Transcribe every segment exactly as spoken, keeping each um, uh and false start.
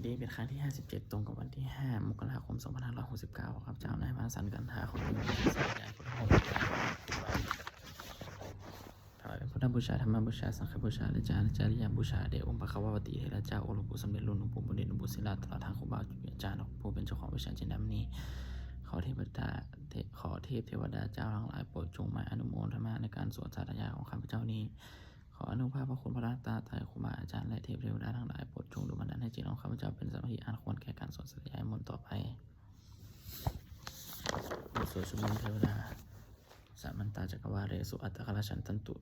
นี้เป็นครั้งที่ ห้าสิบเจ็ด ตรงกับวันที่ ห้า มกราคม สองพันห้าร้อยหกสิบเก้า ข้าพเจ้านายพาสันกันทา ขอเป็นสายยายพุทธมนต์ ถวายเป็นพุทธบูชา ธรรมบูชา สังฆบูชา และจาริยบูชาแด่องค์พระควัตถีเถระเจ้า องค์หลวงปู่สำเร็จลุน หลวงปู่บุญเด่น หลวงปู่ศิลา ตลอดทั้งครูบาอาจารย์ผู้เป็นเจ้าของวิชาจินดามณี ขอเทวดา ขอเทพเทวดาเจ้าทั้งหลายโปรดจงมาอนุโมทนาในการสวดสาธยายของข้าพเจ้านี้ ขออนุภาพพระคุณพระรัตนตรัย ครูบาอาจารย์และเทพเทวดาทั้งหลายโปรดจงดลบันดาลให้จิตของข้าพเจ้าเป็นสมาธิอันควรแก่การสวดสาธยายมนต์ต่อไป บทสวดชุมนุมเทวดา Samantā cakkavāḷesu atrāgacchantu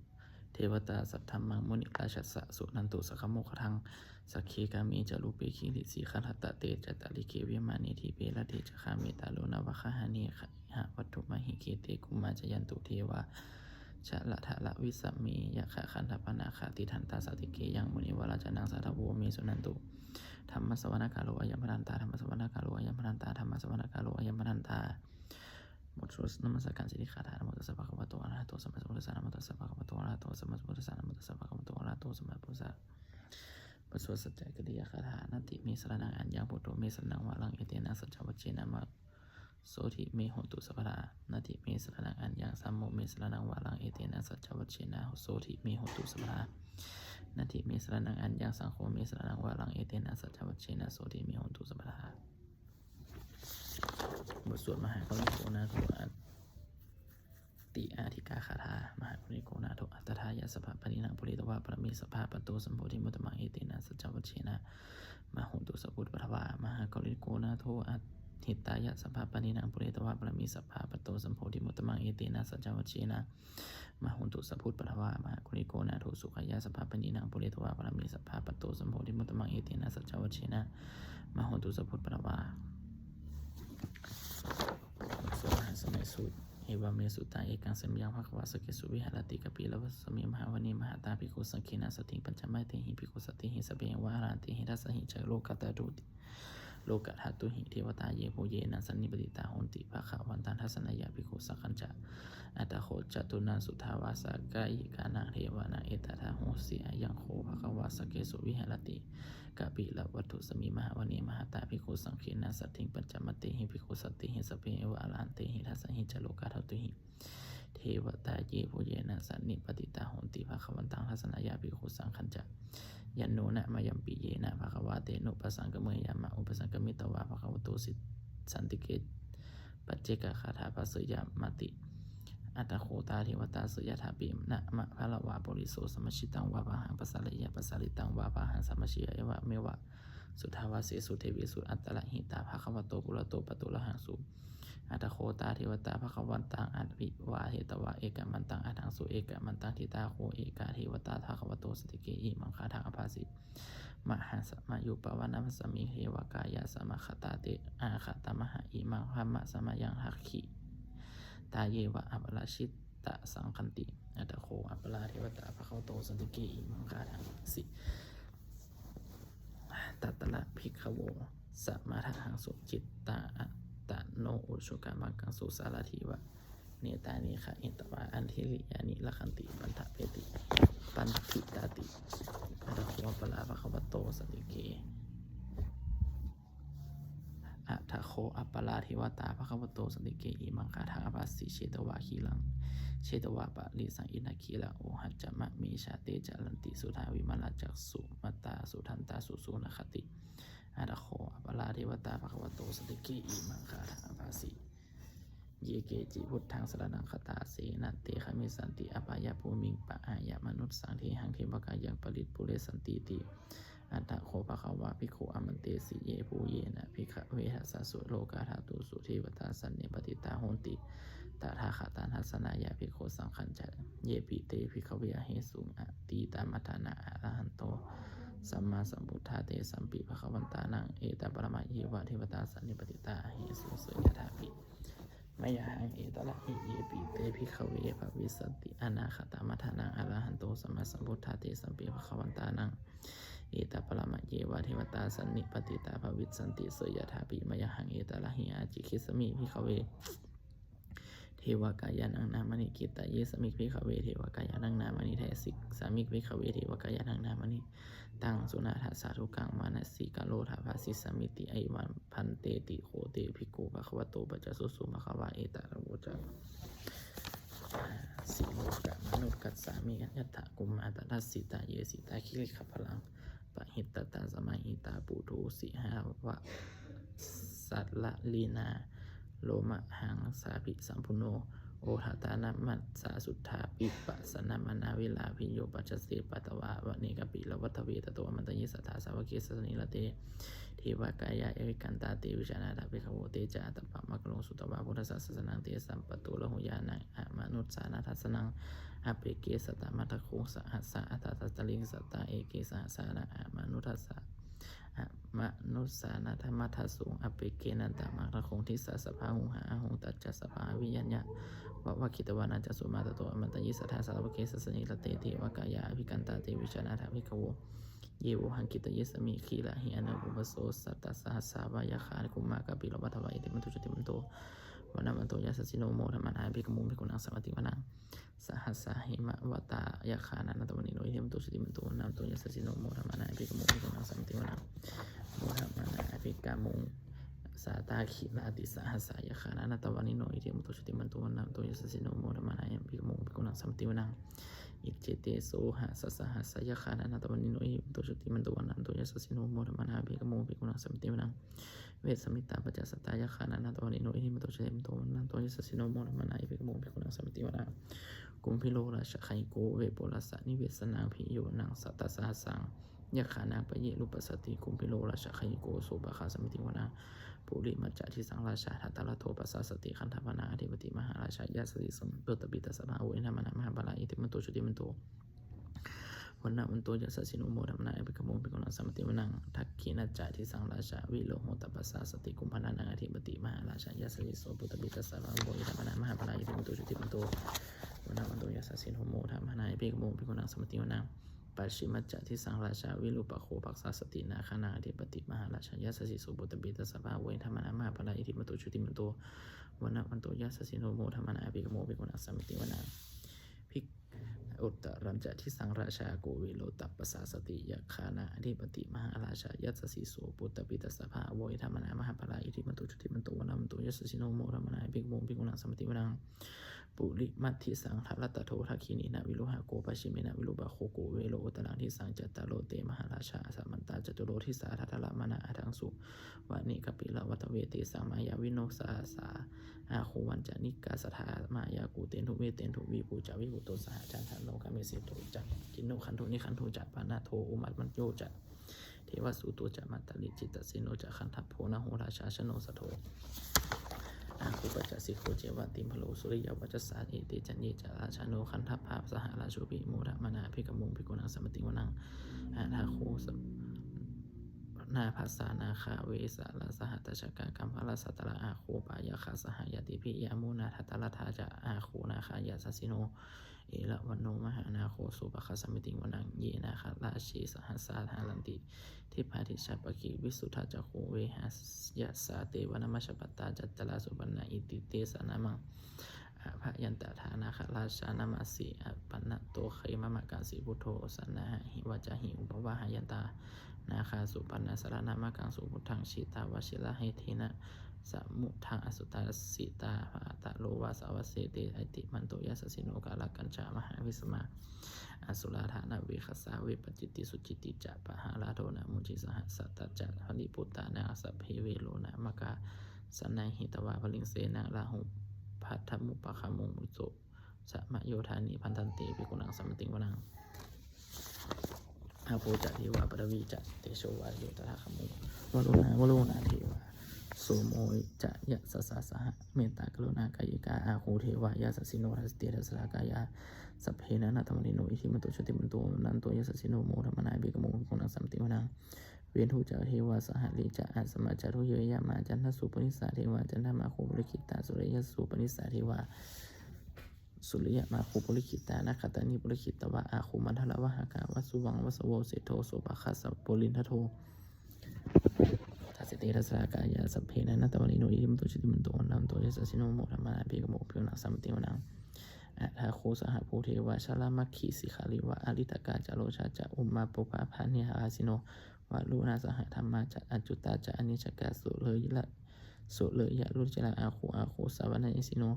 devatā, saddhammaṃ munirājassa suṇantu saggamokkhadaṃ. Sagge kāme ca rūpe girisikharataṭe cantalikkhe vimāne, dīpe raṭṭhe ca gāme taruvanagahane gehavatthumhi khette, bhummā cāyantu devā jalathalavisame yakkhagandhabbanāgā, tiṭṭhantā santike yaṃ munivaravacanaṃ sādhavo me suṇantu. Dhammassavanakālo ayambhadantā. Dhammassavanakālo ayambhadantā. Dhammassavanakālo ayambhadantā. บทสวดนมัสการสิทธิคาถา Namo tassa bhagavato arahato sammāsambuddhassa. Namo tassa bhagavato arahato sammāsambuddhassa. Namo tassa bhagavato arahato sammāsambuddhassa. บทสวดสัจจกิริยาคาถา Natthi me saraṇaṃ aññaṃ, buddho me saraṇaṃ varaṃ, etena saccavajjena mā sotthi me hotu sabbadā. Natthi me saraṇaṃ aññaṃ, dhammo me saraṇaṃ varaṃ, etena saccavajjena sotthi me hotu sabbadā. Natthi me saraṇaṃ aññaṃ, saṅgho me saraṇaṃ varaṃ, etena saccavajjena sotthi me hotu sabbadā. บทสวดมหาการุณิโกนาโถ อัตติอาทิกาคาถา Mahākāruṇiko nātho atthāya sabbapāṇinaṃ, pūretvā pāramī sabbā patto sambodhimuttamaṃ, etena saccavajjena mā hontu sabbupaddavā. Mahākāruṇiko nātho hittāya sabbapāṇinaṃ, pūretvā pāramī sabbā patto sambodhimuttamaṃ, etena saccavajjena mā hontu sabbupaddavā. Mahākāruṇiko nātho sukhāya sabbapāṇinaṃ, pūretvā pāramī sabbā patto sambodhimuttamaṃ, etena saccavajjena mā hontu sabbupaddavā. สวดมหาสมัยสูตร Evaṃ me sutaṃ. Ekaṃ samayaṃ bhagavā sakkesu viharati kapilavatthusmiṃ mahāvane mahatā bhikkhusaṅghena saddhiṃ pañcamattehi bhikkhusatehi sabbeheva arahantehi. Dasahi ca lokadhātu lokadhātūhi devatā yebhuyyena sannipatitā honti bhagavantaṃ dassanāya bhikkhusaṅghañca. Atha kho catunnaṃ suddhāvāsakāyikānaṃ devānaṃ etadahosi: Ayaṃ kho bhagavā sakkesu viharati kapilavatthusmiṃ mahāvane mahatā bhikkhusaṅghena saddhiṃ pañcamattehi bhikkhusatehi sabbeheva arahantehi. Dasahi ca lokadhātūhi devatā yebhuyyena sannipatitā honti bhagavantaṃ dassanāya bhikkhusaṅghañca. Yannūna mayampi yena bhagavā tenupasaṅkameyyāma, upasaṅkamitvā bhagavato santike paccekagāthā bhāseyyāmāti. Atha kho tā devatā seyyathāpi nāma balavā puriso sammiñjitaṃ vā bāhaṃ pasāreyya, pasāritaṃ vā bāhaṃ sammiñjeyya, evameva suddhāvāsesu devesu antarahitā bhagavato purato pāturahaṃsu. Atha kho tā devatā bhagavantaṃ abhivādetvā ekamantaṃ aṭṭhaṃsu. Ekamantaṃ ṭhitā kho ekā devatā bhagavato santike imaṃ gāthaṃ abhāsi: Mahāsamayuppavanasmiṃ devakāyā samāgatā, te āgatamha imaṃ dhammasamayaṃ dakkhitāyeva aparājitasaṅghanti. Atha kho aparā devatā bhagavato santike imaṃ gāthaṃ abhāsi: Tatra bhikkhavo samādahaṃsu, cittā attano ujukamakaṃsu, sārathīva nettāni gahetvā, indriyāni rakkhanti paṇḍitāti, paṇḍitāti. Atha kho aparā bhagavato santike. Atha kho aparā devatā bhagavato santike imaṃ gāthaṃ abhāsi: Chetvā khīlaṃ chetvā palighaṃ, indakhīlaṃ ūhacca manejā, te caranti suddhā vimalā, cakkhumatā sudantā susunāgāti. Atha kho aparā devatā bhagavato santike imaṃ gāthaṃ abhāsi: Ye keci buddhaṃ saraṇaṃ gatāse, na te gamissanti apāyabhūmiṃ, pahāya mānusaṃ dehaṃ, devakāyaṃ paripūressantīti. Atha kho bhagavā bhikkhū āmantesi: Yebhuyyena bhikkhave dasasu lokadhātūsu devatā sannipatitā honti tathāgataṃ dassanāya bhikkhusaṅghañca. Yepi te bhikkhave ahesuṃ atītamaddhānaṃ arahanto sammāsambuddhā, tesampi bhagavantānaṃ etaparamāyeva devatā sannipatitā ahesuṃ, seyyathāpi mayhaṃ etarahi. Yepi te bhikkhave bhavissanti anāgatamaddhānaṃ arahanto sammāsambuddhā, tesampi bhagavantānaṃ etaparamāyeva devatā sannipatitā bhavissanti, seyyathāpi mayhaṃ etarahi. Ācikkhissāmi bhikkhave devakāyānaṃ nāmāni, kittayissāmi bhikkhave devakāyānaṃ nāmāni, desissāmi bhikkhave devakāyānaṃ nāmāni, taṃ suṇātha sādhukaṃ manasikarotha bhāsissāmīti. Evaṃ bhanteti kho te bhikkhū bhagavato paccassosuṃ. Bhagavā etadavoca. Silokamanukassāmi yattha bhummā tadassitā, ye sitā girigabbharaṃ pahitattā samāhitā puthū sīhāvasaliḷā lomahaṃsābhisambhuno odātamanasā suddhā vippasannamanāvilā bhiyyo pañcasate ñatvā vane kāpilavatthave tato āmantayi satthā sāvake sāsane rate devakāyā abhikkantā te vijānātha bhikkhavo. Te ca ātappamakaruṃ sutvā buddhassa sāsanaṃ tesampāturahu ñāṇaṃ amanussāna dassanaṃ. Appeke satamaddakkhuṃ sahassā atha sattariṃ sattā eke sahassā amanussāna amanussānamaddasuṃ. Appekenantamaddakkhuṃ disā sabbā huhā ahuṃ tañca sabbā abhiññāya vavakkhitvāna cakkhumā tato āmantayi satthā sāvake sāsane rate devakāyā abhikkantā te vijānātha bhikkhavo. Ye vohaṃ kittayissāmi girāhi anupubbaso. Sattasahassā va yakkhā bhummā kāpilavatthavā iddhimanto jutimanto vaṇṇavanto yasassino modamānā abhikkāmuṃ bhikkhūnaṃ samitiṃ vanaṃ. Sahasā hemavatā yakkhā nānattavaṇṇino iddhimanto jutimanto vaṇṇavanto yasassino modamānā abhikkāmuṃ bhikkhūnaṃ samitiṃ vanaṃ. Modamānā abhikkāmuṃ sātāgirā tisahassā yakkhā nānattavaṇṇino iddhimanto jutimanto vaṇṇavanto yasassino modamānā abhikkāmuṃ bhikkhūnaṃ samitiṃ vanaṃ. Iccete soḷasasahassā yakkhā nānattavaṇṇino iddhimanto jutimanto vaṇṇavanto yasassino modamānā abhikkāmuṃ bhikkhūnaṃ samitiṃ vanaṃ. Vessāmittā pañcasatā yakkhā nānattavaṇṇino iddhimanto jutimanto vaṇṇavanto yasassino modamānā abhikkāmuṃ bhikkhūnaṃ samitiṃ vanaṃ. Kumbhīro rājagahiko vepullassa nivesanaṃ bhiyyo naṃ satasahassaṃ yakkhānaṃ payirupāsati. Kumbhīro rājagahiko sopāga samitiṃ vanaṃ. Purimañca disaṃ rājā dhataraṭṭho pasāsati gandhabbānaṃ ādhipati mahārājā yasassi so. Puttāpi tassa bahavo indanāmā mahabbalā iddhimanto jutimanto vaṇṇavanto yasassino modamānā abhikkāmuṃ bhikkhūnaṃ samitiṃ vanaṃ. Dakkhiṇañca disaṃ rājā virūḷho tappasāsati kumbhaṇḍānaṃ ādhipati mahārājā yasassi so. Puttāpi tassa bahavo indanāmā mahabbalā iddhimanto jutimanto vaṇṇavanto yasassino modamānā abhikkāmuṃ bhikkhūnaṃ samitiṃ vanaṃ. Pacchimañca disaṃ rājā virūpakkho pasāsati nāgānaṃ ādhipati mahārājā yasassi so. Puttāpi tassa bahavo indanāmā mahabbalā iddhimanto jutimanto vaṇṇavanto yasassino modamānā abhikkāmuṃ bhikkhūnaṃ samitiṃ vanaṃ. Uttarañca disaṃ rājā kuvero tappasāsati yakkhānaṃ ādhipati mahārājā yasassi so. Puttāpi tassa bahavo indanāmā mahabbalā iddhimanto jutimanto vaṇṇavanto yasassino modamānā abhikkāmuṃ bhikkhūnaṃ samitiṃ vanaṃ. Purimadisaṃ dhataraṭṭho dakkhiṇena virūḷhako pacchimena virūpakkho kuvero uttaraṃ disaṃ. Cattāro te mahārājā samantā caturo disā daddallamānā aṭṭhaṃsu vane kāpilavatthave. Tesaṃ māyāvino dāsā āgū vañcanikā saṭhā māyā kuṭeṇḍu veṭeṇḍu viṭū ca viṭuṭo saha candano kāmesu ca kinnughaṇḍu nighaṇḍu ca panādo opamañño ca devasūto ca mātali cittaseno ca gandhabbo naḷo rājā janosabho āgū pañcasikho ceva timbarū suriyavacchasā. Ete caññe ca rājāno gandhabbā saha rājubhi modamānā abhikkāmuṃ bhikkhūnaṃ samitiṃ vanaṃ. Athāgū nābhasā nāgā vesālā saha tacchakā kambalassatarā āgū pāyāgā saha ñātibhi. Yāmunā dhataraṭṭhā ca āgū nāgā yasassino erāvaṇo mahānāgo sopāga samitiṃ vanaṃ. Ye nāgarāje sahasā haranti dibbā dijā pakkhi visuddhacakkhū vehāyasā te vanamajjhapattā. Cattāro supaṇṇā iti tesa nāmaṃ. Abhayantadā nāgarājānamāsi appaṇṇato khemamakāsi buddho. Saṇhāhi vācāhi upavhayantā nāgā supaṇṇā saraṇamakaṃsu buddhaṃ. Jitā vajirahatthena samuddaṃ asurā sitā bhātaro vāsavassete iddhimanto yasassino. Kālakañjā mahābhismā asurā dānaveghasā vepacitti sucitti ca pahārādo namucī saha. Satañca baliputtānaṃ sabbe verocanāmakā sannayhitvā baliṃ senaṃ rāhubhaddamupāgamuṃ. Samayodāni bhaddante bhikkhūnaṃ samitiṃ vanaṃ. Āpo ca devā paṭhavī ca tejo vāyo tadāgamuṃ. Varuṇā vāruṇā devā somo ca yasasā saha. Mettākaruṇākāyikā āgū devā yasassino. Dasete dasadhā kāyā sabbe nānattavaṇṇino iddhimanto jutimanto vaṇṇavanto yasassino modamānā abhikkāmuṃ bhikkhūnaṃ samitiṃ vanaṃ. Veṇḍū ca devā sahalī ca asamā ca duve yamā. Candassūpanisā devā candamāgū purakkhitā. Suriyassūpanisā devā suriyamāgū purakkhitā. Nakkhattāni purakkhitvā āgū mandavalāhakā. Vasuvaṃ vāsavo seṭṭho sopāga purindado. Dasete dasadhā kāyā sabbe nānattavaṇṇino iddhimanto jutimanto vaṇṇavanto yasassino modamānā abhikkāmuṃ bhikkhūnaṃ samitiṃ vanaṃ. athāgū sahabhū devā jalamaggisikhāriva ariṭṭhakā ca rojā ca ummāpupphanibhāsino varuṇā sahadhammā ca accutā ca anejakā sūleyyarucirā āgū āgū savanayasino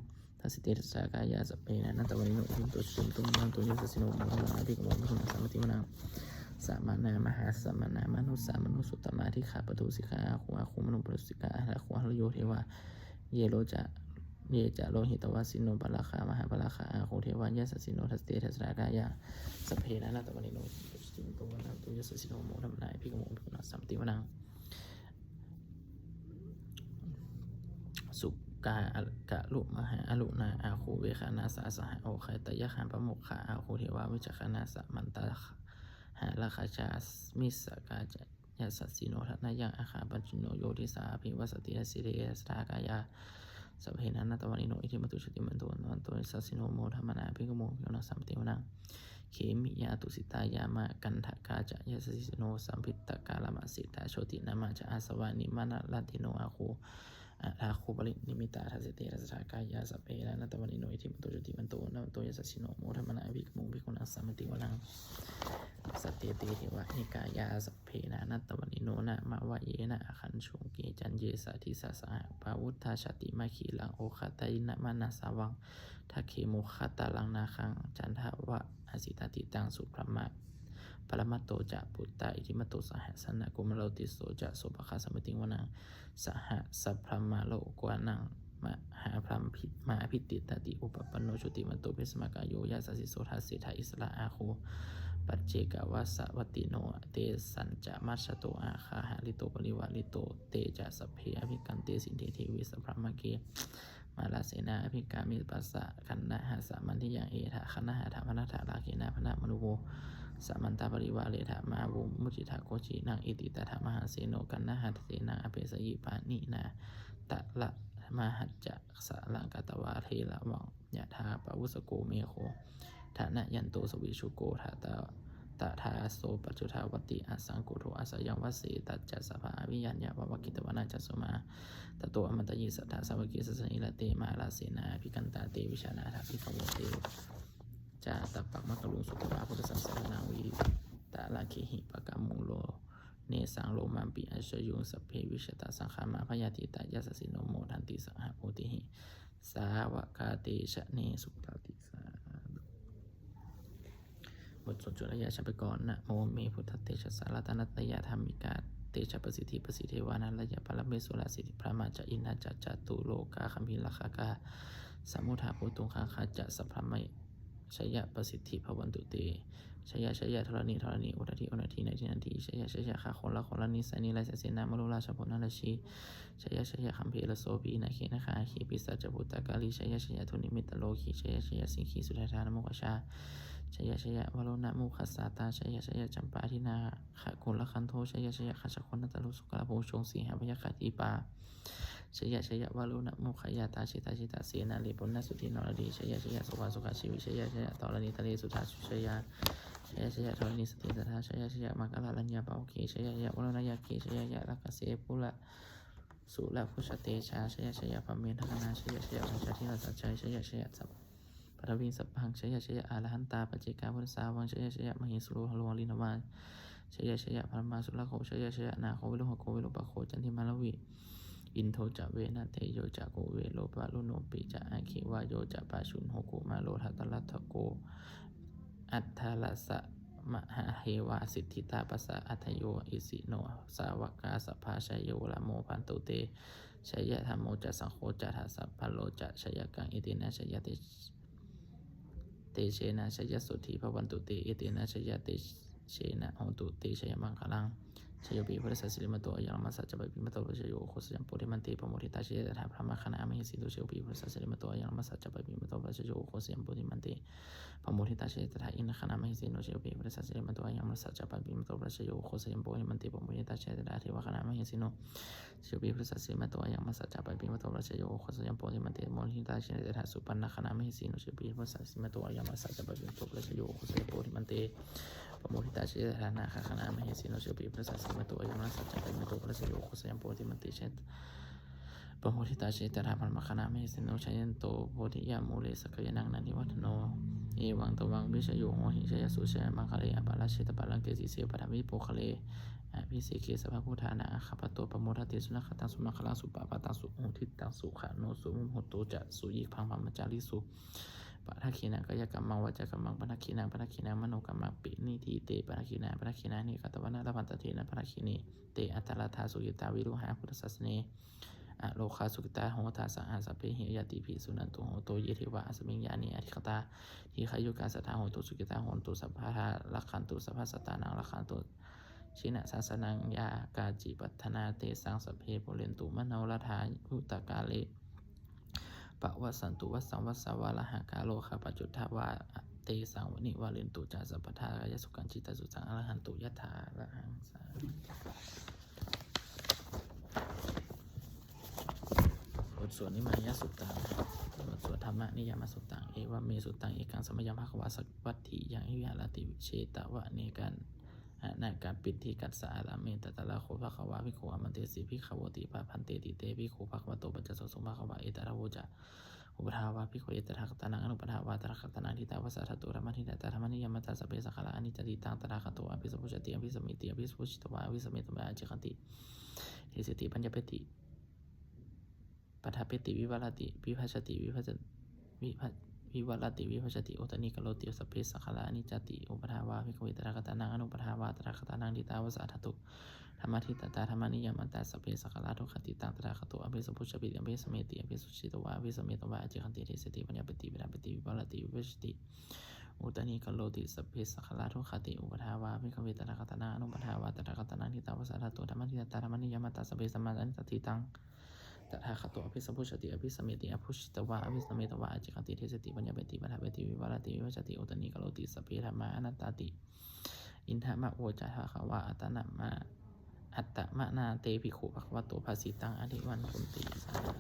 dasete dasadhā kāyā sabbe nānattavaṇṇino iddhimanto jutimanto vaṇṇavanto yasassino modamānā abhikkāmuṃ bhikkhūnaṃ samitiṃ vanaṃ. Samānā mahāsamānā mānusā mānusuttamā dighā padūsikā āgū āgū manopadūsikā athāgū harayo devā ye ro ca ye ca lohitavāsino pāragā mahāpāragā āgū devā yasassino dasete dasadhā kāyā sabbe nānattavaṇṇino iddhimanto jutimanto vaṇṇavanto yasassino modamānā abhikkāmuṃ bhikkhūnaṃ samitiṃ vanaṃ. Sukkā karumhā aruṇā āgū veghanasā saha odātagayhā pāmokkhā āgū devā vicakkhaṇā samantā hāragajā missakā ca yasassino thanayaṃ āgā pajjunno yo disā abhivassati dasete dasadhā kāyā sabbe nānattavaṇṇino iddhimanto jutimanto vaṇṇavanto yasassino modamānā abhikkāmuṃ bhikkhūnaṃ samitiṃ vanaṃ. Khemiyā tusitā yāmā kaṭṭhakā ca yasassino lambitakā lāmaseṭṭhā jotināmā ca āsavā nimmānaratino āgū athāgū paranimmitā dasete dasadhā kāyā sabbe nānattavaṇṇino iddhimanto jutimanto vaṇṇavanto yasassino modamānā abhikkāmuṃ bhikkhūnaṃ samitiṃ vanaṃ. Saṭṭhete devanikāyā sabbe nānattavaṇṇino nānāvayena aṭṭhaṃsu ke caññe sadisā saha pavutthajātimakhilaṃ oghatiṇṇamanāsavaṃ dakkhemoghataraṃ nāgaṃ candaṃva asitātitaṃ subrahmā paramatto ca puttā iddhimato saha sanaṅkumāro tisso ca sopāga samitiṃ vanaṃ. Sahassabrahmalokānaṃ mahābrahmābhitiṭṭhati upapanno jutimanto bhismākāyo yasassi so dasettha issarā āgū paccekavasavattino tesañca majjhato āgā hārito parivārito. Te ca sabbe abhikkante sinde deve sabrahmake mārasenā abhikkāmi passa kaṇhassa mandiyaṃ. Etha gaṇhatha bandhatha rāgena bandhamatthu vo samantā parivāretha mā vo muñcittha koci naṃ. Iti tattha mahāseno kaṇhasenaṃ apesayi pāṇinā talamāhacca saraṃ katvāna bheravaṃ yathā pāvussako megho thanayanto savijjuko tadā so paccudāvatti asaṅkuddho asayaṃvase. Tañca sabbaṃ abhiññāya vavakkhitvāna cakkhumā tato āmantayi satthā sāvake sāsane rate mārasenā abhikkantā te vijānātha bhikkhavo. Te ca ātappamakaruṃ sutvā buddhassa sāsanaṃ vītarāgehi pakkāmuṃ nesaṃ lomampi iñjayuṃ. Sabbe vijitasaṅgāmā bhayātītā yasassino modanti saha bhūtehi sāvakā te janesutāti. Sādhu. บทสวดจุลยาชาปกรณ์ Namo me buddhatejasā ratanattayadhammikā tejapasiddhi pasīdevā nārāyaparamesurā siddhibrahmā ca indā ca catulokā gambhīrakkhakā samuddā bhūtuṃ gaṅgā ca sabrahmajayapasiddhi bhavantu te. Jaya jaya dharaṇi dharaṇī udadhi udadhī nadi nadī. Jaya jaya gagonlagonlanisai niraisasenā marorājabala narajī. Jaya jaya gambhīrasobhī nāgī nāgā aggī pisāca bhūtakālī. Jaya jaya dunnimittarogī. Jaya jaya siṅgī sudaṭṭhā dānamukhajā. Jaya jaya varuṇamukhasātrā. Jaya jaya campādināgakulagantho. Jaya jaya gajjagonnaturaṅga sukarabhujanga sīhabyagghadīpā. Jaya jaya varuṇamukhayātrā. Jita jita senārī puna sudī naradī. Jaya jaya sukhā sukhā jīvī. Jaya jaya dharaṇītale sudā sujayā. Jaya jaya dharaṇī sāntī sadā. Jaya jaya maṅkararāññā pāvakī. Jaya jaya varuṇayakkhe. Jaya jaya rakkhase pura surabhujatejā. Jaya jaya brahmendagaṇā. Jaya jaya mahāsājjai. Jaya jaya paṭhaviṃ sabbaṃ. Jaya jaya arahantā paccekabuddhasāvaṃ. Jaya jaya mahesuro haro harindevā. Jaya jaya brahmā surakkho. Jaya jaya nāgo viruḷhako virūpakkho candimā ravi. Indo ca venateyyo ca kuvero varuṇopi ca aggi vāyo ca pājuṇho kumāro dhataraṭṭhako aṭṭhārasa mahādevā siddhitāpasa-ādayo isino sāvakā sabbā jaya rāmo bhavantu te. Jaya dhammo ca saṅgho ca dasapālo ca jayakaṃ. Etena jaya te tejena jaya sotthī bhavantu te. Etena jaya tejena hotu te jayamaṅgalaṃ. Jayopi buddhassa sirīmato ayaṃ dhammassaccāpi pāpimato pavajayo ugghosayuṃ bodhimaṇḍe pamoditā jaya tadā brahmagaṇā mahesino. Jayopi buddhassa sirīmato ayaṃ dhammassaccāpi pāpimato pavajayo ugghosayuṃ bodhimaṇḍe pamoditā jaya tadā indagaṇā mahesino. Jayopi buddhassa sirīmato ayaṃ dhammassaccāpi pāpimato pavajayo ugghosayuṃ bodhimaṇḍe pamoditā jaya tadā devagaṇā mahesino. Jayopi buddhassa sirīmato ayaṃ dhammassaccāpi pāpimato pavajayo ugghosayuṃ bodhimaṇḍe pamoditā jaya tadā supaṇṇagaṇā mahesino. Jayopi buddhassa sirīmato ayaṃ dhammassaccāpi pāpimato pavajayo ugghosayuṃ bodhimaṇḍe pamoditā jaya tadā nāgagaṇā mahesino. Jayopi buddhassa sirīmato ayaṃ dhammassaccāpi pāpimato pavajayo ugghosayuṃ bodhimaṇḍe jaya pamoditā ca ekadā brahmagaṇā mahesino. Jayanto bodhiyā mūle sakyānaṃ nandivaḍḍhano, evaṃ tvaṃ vijayo hohi jayassu jayamaṅgale, aparājitapallaṅke sīse paṭhavipokkhare, abhiseke sabbabuddhānaṃ aggappatto pamodati. Sunakkhattaṃ sumaṅgalaṃ supabhātaṃ suhuṭṭhitaṃ, sukhaṇo sumuhutto ca suyiṭṭhaṃ brahmacārisu. Padakkhiṇaṃ kāyakammaṃ vācākammaṃ padakkhiṇaṃ, padakkhiṇaṃ manokammaṃ paṇidhī te padakkhiṇā, padakkhiṇāni katvāna labhantatthe padakkhiṇe. Te atthaladdhā sukhitā viruḷhā buddhasāsane, arogā sukhitā hotha saha sabbehi ñātibhi. Suṇantu bhonto ye devā asmiṃ ṭhāne adhigatā, dīghāyukā sadā hontu sukhitā hontu sabbadā, rakkhantu sabbasattānaṃ rakkhantu jinasāsanaṃ. Yā kāci patthanā tesaṃ sabbe pūrentu manorathā, yuttakāle pavassantu vassaṃ vassā valāhakā, rogā paccuddavā tesaṃ nivārentu ca sabbadā, kāyasukhaṃ cittisukhaṃ arahantu yathārahaṃ. บทสวดนิมมานสุตตัง บทสวดธรรมนิยามสุตตัง Evaṃ me sutaṃ. Ekaṃ samayaṃ bhagavā sāvatthiyaṃ viharati jetavane kānakapiṭṭhikassa ārāme. Tatra kho bhagavā bhikkhū āmantesi bhikkhavoti. Bhadanteti te bhikkhū bhagavato paccassosuṃ. Bhagavā etadavoca. Uppādā vā bhikkhave tathāgatānaṃ anuppādā vā tathāgatānaṃ, ṭhitā va sā dhātu dhammaṭṭhitatā dhammaniyāmatā, sabbe saṅkhārā aniccāti. Taṃ tathāgato abhisambujjhati abhisameti, abhisambujjhitvā abhisametvā ācikkhati deseti paññapeti paṭṭhapeti vivarati vibhajati vibhaja- vibha- vivarati vibhajati uttānīkaroti, sabbe saṅkhārā aniccāti. Uppādā vā bhikkhave tathāgatānaṃ anuppādā vā tathāgatānaṃ, ṭhitā va sā dhātu dhammaṭṭhitatā dhammaniyāmatā, sabbe saṅkhārā dukkhāti. Taṃ tathāgato abhisambujjhati abhisameti, abhisambujjhitvā abhisametvā ācikkhati deseti paññapeti paṭṭhapeti vivarati vibhajati uttānīkaroti, sabbe saṅkhārā dukkhāti. Uppādā vā bhikkhave tathāgatānaṃ anuppādā vā tathāgatānaṃ, ṭhitā va sā dhātu dhammaṭṭhitatā dhammaniyāmatā, sabbe saṅkhārā aniccāti. Taṃ tathāgato abhisambujjhati abhisameti, abhisambujjhitvā abhisametvā ācikkhati deseti paññapeti paṭṭhapeti vivarati vibhajati uttānīkaroti, sabbe dhammā anattāti. Idamavoca bhagavā. Attamanā te bhikkhū bhagavato bhāsitaṃ abhinandunti. สาธุ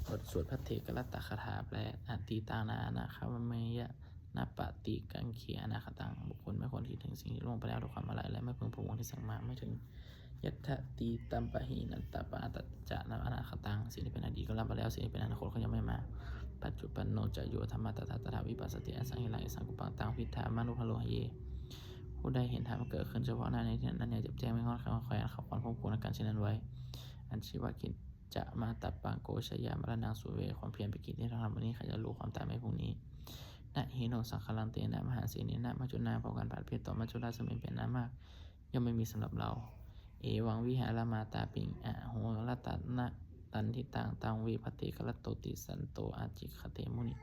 บทสวดภัทเทกรัตตคาถา แปล Atītaṃ nānvāgameyya nappaṭikaṅkhe anāgataṃ. บุคคลไม่ควรคิดถึงสิ่งที่ล่วงไปแล้วด้วยความอาลัย และไม่พึงพะวงถึงสิ่งมา ไม่ถึง Yadatītampahīnantaṃ pahātañca anāgataṃ. สิ่งที่เป็นอดีตก็ละไปแล้ว สิ่งที่เป็นอนาคตก็ยังไม่มา Paccuppanno ca yo dhammaṃ tattha tattha vipassati, asaṃhiraṃ asaṅkuppaṃ taṃ viddhā manubrūhaye. ผู้ใดเห็นธรรมเกิดขึ้นเฉพาะหน้าในที่นั้นๆ อย่างแจ่มแจ้ง ไม่ง่อนแง่นคลอนแคลน เขาควรควบคุมอาการเช่นนั้นไว้ Ajjeva kiccamātappaṃ ko jaññā maraṇaṃ suve. ความเพียรเป็นกิจที่ต้องทำวันนี้ ใครจะรู้ความตายแม้พรุ่งนี้ Na hi no saṅgaraṃ tena mahāsenena maccunā. เพราะการผัดเพี้ยนต่อมัจจุราชซึ่งมีเป็นอันมาก ย่อมไม่มีสำหรับเรา Evaṃ vihārimātāpiṃ ahorattamatanditaṃ, taṃ ve bhaddekarattoti santo ācikkhate muni.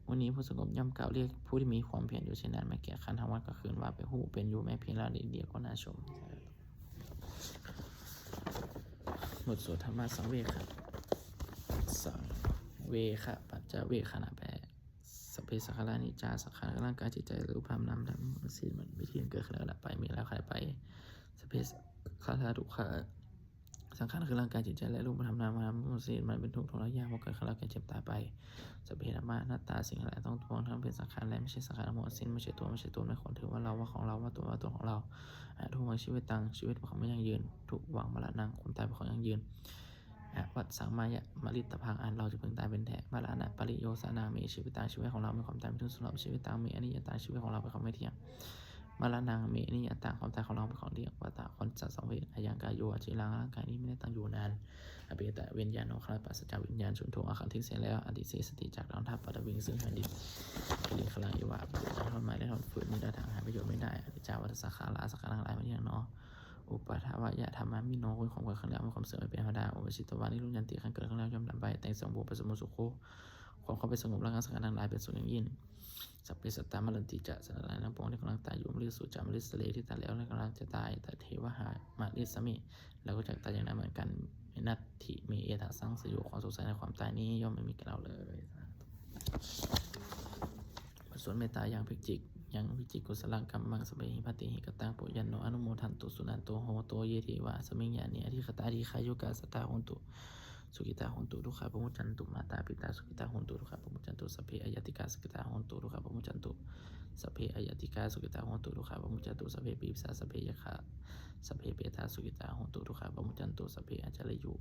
มุนีผู้สงบย่อมกล่าวเรียกผู้ที่มีความเพียรอยู่เช่นนั้น ไม่เกียจคร้านทั้งวันกลางคืนว่า เป็นผู้เป็นอยู่แม้เพียงราตรีเดียวก็น่าชม บทสวดธรรมสังเวค สังเวคปัจจเวกขณะ แปล Sabbe saṅkhārā aniccā. สังขารคือร่างกายจิตใจและรูปธรรมนามธรรมทั้งสิ้น มันไม่เที่ยง เกิดขึ้นแล้วดับไป มีแล้วคลายไป Sabbe saṅkhārā dukkhā. สังขารคือร่างกายจิตใจและรูปธรรมนามธรรมทั้งสิ้น มันเป็นทุกข์ทรยาก เพราะเกิดขึ้นแล้วแก่เจ็บตายไป Sabbe dhammā anattā. สิ่งทั้งหลายทั้งปวงทั้งเป็นสังขารและไม่ใช่สังขารทั้งหมดสิ้น ไม่ใช่ตัวไม่ใช่ตน ไม่ควรถือว่าเราว่าของเราว่าตัวว่าตนของเรา Adhuvaṃ jīvitaṃ. ชีวิตเป็นของไม่ยั่งยืน Dhuvaṃ maraṇaṃ. ความตายเป็นของยั่งยืน Avassaṃ māya maritabbaṃ. อันเราจะพึงตายเป็นแท้ Maraṇapariyosānaṃ me jīvitaṃ. ชีวิตของเรามีความตายเป็นที่สุดรอบ Jīvitaṃ me aniyataṃ. ชีวิตของเราเป็นของไม่เที่ยง Maraṇaṃ me niyataṃ. ความตายของเราเป็นของเที่ยง Vata kho ca saṃve ayaṃ kāyo. อธิราช ร่างกายนี้ไม่ได้ตั้งอยู่นาน Apetaviññāṇo. ครั้นปราศจากวิญญาณ Chuḍḍho. อันเขาทิ้งเสียแล้ว Adhisessati. จักต้องทับ Paṭhaviṃ. ซึ่งแผ่นดิน Kaliṅgaraṃ iva. อับปะยศดังท่อนไม้และท่อนฟืน Niratthaṃ. หาประโยชน์ไม่ได้ Aniccā vata saṅkhārā. สังขารทั้งหลายไม่เที่ยงหนอ Uppādavayadhammino. มีความเกิดขึ้นแล้วมีความเสื่อมไปเป็นธรรมดา Uppajjitvā nirujjhanti. ครั้นเกิดขึ้นแล้วย่อมดับไป Tesaṃ vūpasamo sukho. ความเข้าไปสงบระงับสังขารทั้งหลายเป็นสุขอย่างยิ่ง Sabbe sattā maranti ca. สัตว์ทั้งหลายทั้งปวงที่กำลังตายอยู่ Mariṃsu ca marissare. ที่ตายแล้วและกำลังจะตาย Tathevāhaṃ marissāmi. เราก็จักตายอย่างนั้นเหมือนกัน Natthi me ettha saṃsayo. ความสงสัยในความตายนี้ย่อมไม่มีแก่เราเลย บทสวดเมตตายัง Yaṃ kiñci kusalaṃ kammaṃ sabbehi katehi kataṃ, puññaṃ no anumodantu. Suṇantu bhonto ye devā asmiṃ ṭhāne adhigatā, dīghāyukā sadā hontu, sukhitā hontu, dukkhā pamuccantu. Mātā pitā sukhitā hontu, dukkhā pamuccantu. Sabbe aññātikā sukhitā hontu, dukkhā pamuccantu. Sabbe aññātikā sukhitā hontu, dukkhā pamuccantu. Sabbe pisā, sabbe yakkhā, sabbe petā sukhitā hontu, dukkhā pamuccantu. Sabbe ācariyū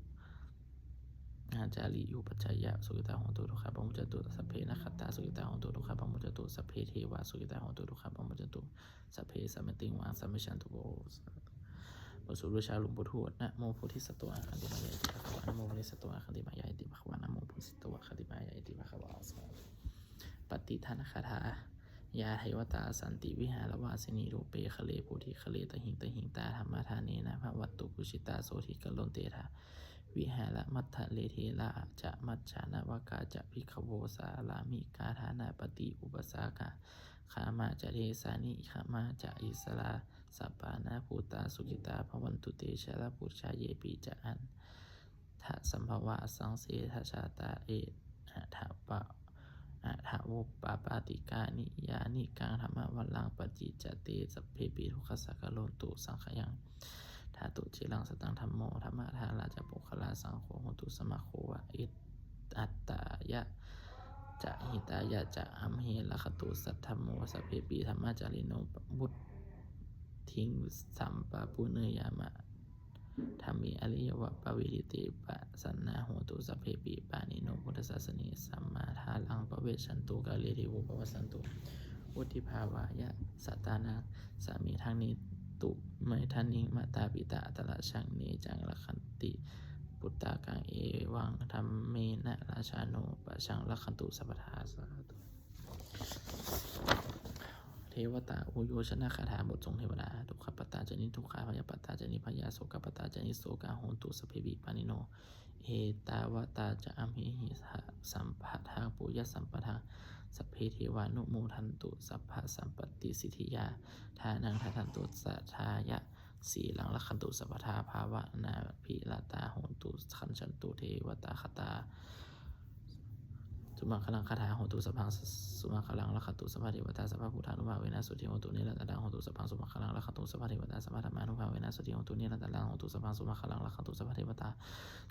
ācariyupajjhāyā sukhitā hontu dukkhā pamuccantu. Sabbe nakkhattā sukhitā hontu dukkhā pamuccantu. Sabbe devā sukhitā hontu dukkhā pamuccantu. Sabbe samitiṃ vā samijjhantu vo. Bot sūtru ชาดก หลวงปู่ทวด Namo bodhisatto āgantimāya iti bhagavā. Namo bodhisatto āgantimāya iti bhagavā. Namo bodhisatto āgantimāya iti bhagavā. Pattidānagāthā. Yā devatā santi vihāravāsinī, thūpe ghare bodhighare tahiṃ tahiṃ, tā dhammadānena bhavantu pūjitā, sotthiṃ karontedha vihāramatthare. Therā ca majjhā navakā ca bhikkhavo, sārāmikā dānapatī upāsakā, gāmā ca desā nigamā ca issarā, sappāṇabhūtā sukhitā bhavantu te. Jalābujā yepi ca aṇ ḍasambhavā, saṃsedajātā ye athavop apātikā, niyyānikaṃ dhammavaraṃ paṭicca te, sabbepi dukkhassa karontu saṅkhayaṃ. Ṭhātu ciraṃ sataṃ dhammo, dhammaddharā ca puggalā, saṅgho hotu samaggo va, atthāya ca hitāya ca. Amhe rakkhatu saddhammo, sabbepi dhammacārino, vuḍḍhiṃ sampāpuṇeyyāma, dhamme ariyappavedite. Pasannā hontu sabbepi, pāṇino buddhasāsane, sammādhāraṃ pavecchanto, kāle devo pavassatu, vuḍḍhibhāvāya sattānaṃ. Samiddhaṃ netu medaniṃ, mātā pitā atrajaṃ, necaṃ rakkhanti puttakaṃ, evaṃ dhammena rājāno, pajaṃ rakkhantu sabbadā. Sādhu. Devatāuyyojanagāthā. บทสวดเทวดา Dukkhappattā ca niddukkhā, bhayappattā ca nibbhayā, sokappattā ca nissokā, hontu sabbepi pāṇino. Ettāvatā ca amhehi, sambhataṃ puññasampadaṃ, sabbe devānumodantu, sabbasampattisiddhiyā. Dānaṃ dadantu saddhāya, sīlaṃ rakkhantu sabbadā, bhāvanābhiratā hontu, gacchantu devatāgatā. Sumaṅgalagāthā. Hotu sabbaṃ sumaṅgalaṃ, rakkhantu sabbadevatā, sabbabuddhānubhāvena, sotthī hontu nirantaraṃ. Hotu sabbaṃ sumaṅgalaṃ, rakkhantu sabbadevatā, sabbadhammānubhāvena, sotthī hontu nirantaraṃ. Hotu sabbaṃ sumaṅgalaṃ, rakkhantu sabbadevatā,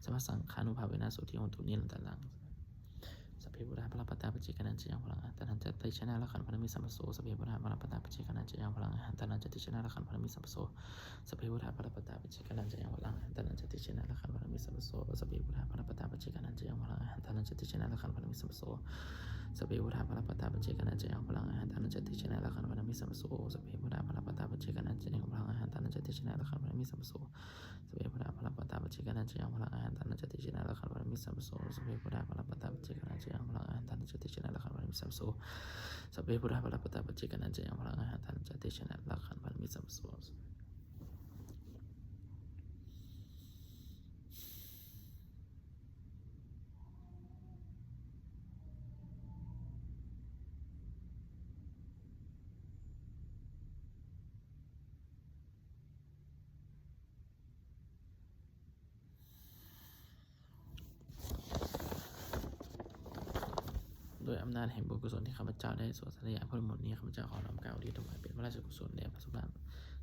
sabbasaṅghānubhāvena, sotthī hontu nirantaraṃ. Sabbe buddhā balappattā, paccekānañca yaṃ balaṃ, arahantānañca tejena, rakkhaṃ bandhāmi sabbaso. Sabbe buddhā balappattā, paccekānañca yaṃ balaṃ, arahantānañca tejena, rakkhaṃ bandhāmi sabbaso. Sabbe buddhā balappattā, paccekānañca yaṃ balaṃ, arahantānañca tejena, rakkhaṃ bandhāmi sabbaso. Sabbe buddhā balappattā, paccekānañca yaṃ balaṃ, arahantānañca tejena, rakkhaṃ bandhāmi sabbaso. Sabbe buddhā balappattā, paccekānañca yaṃ balaṃ, arahantānañca tejena, rakkhaṃ bandhāmi sabbaso. Sabbe buddhā balappattā, paccekānañca yaṃ balaṃ, arahantānañca tejena, rakkhaṃ bandhāmi sabbaso. Sabbe buddhā balappattā, paccekānañca yaṃ balaṃ, arahantānañca tejena, rakkhaṃ bandhāmi sabbaso. Sabbe buddhā balappattā, paccekānañca yaṃ balaṃ, arahantānañca tejena, rakkhaṃ bandhāmi sabbaso. Sabbe buddhā balappattā, paccekānañca yaṃ balaṃ, arahantānañca tejena, rakkhaṃ bandhāmi sabbaso. ด้วยอำนาจแห่งบุญกุศลที่ข้าพเจ้าได้สวดสาธยายพุทธมนต์นี้ ข้าพเจ้าขอน้อมเกล้าอุทิศถวายเป็นพระราชกุศลแด่พระสมเด็จ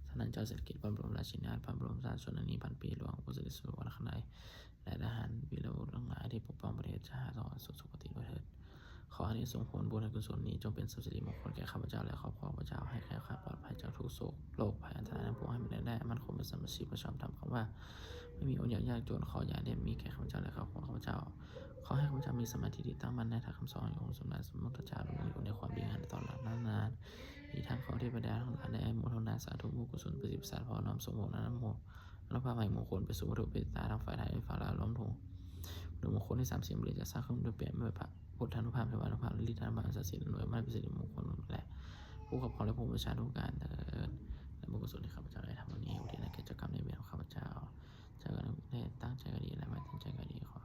พระนางเจ้าสิริกิติ์ พระบรมราชินีนาถ พระบรมราชชนนีพันปีหลวง องค์สมเด็จพระสังฆราช และทหารวีรบุรุษทั้งหลายที่ปกป้องประเทศชาติ ขอให้สู่สุคติด้วยเถิด ขออานิสงส์ผลบุญกุศลนี้จงเป็นสุขสิริมงคลแก่ข้าพเจ้าและครอบครัวข้าพเจ้า ให้แคล้วคลาดปลอดภัยจากทุกข์โศกโรคภัยอันตรายทั้งปวง ให้มีรายได้อันมั่นคงเป็นสัมมาชีพ ประชอบธรรม คำว่าไม่มีอดอยากยากจน ขออย่าได้มีแก่ข้าพเจ้าและครอบครัวข้าพเจ้า ขอให้ข้าพเจ้ามีสมาธิที่ตั้งมั่นในธรรมคำสอนขององค์สมเด็จพระสัมมาสัมพุทธเจ้า ดำรงอยู่ในความดีงามตลอดนานๆ อีกทั้งขอเทวดาทั้งหลายได้อนุโมทนาสาธุบุญกุศลประสิทธิ์ประสาทพร น้อมส่งผลอนุโมทนา และพาให้มงคลไปสู่วัตถุปิตาทั้งฝ่ายไทยฝ่ายลาว รวมถึงวัตถุมงคลที่สามสิ่งบริจาคสร้างขึ้นด้วยเปี่ยมด้วยพระพุทธานุภาพ เทวานุภาพ และฤทธานุภาพศักดิ์สิทธิ์ อำนวยอำนาจเป็นสิริมงคลแก่ผู้ครอบครองและผู้บูชาทุกการเถิด และบุญกุศลที่ข้าพเจ้าได้ทำวันนี้อุทิศให้แก่เจ้ากรรมนายเวรของข้าพเจ้า เจ้ากรรมนายเวรตั้งใจก็ดี และไม่ตั้งใจก็ดี ขอ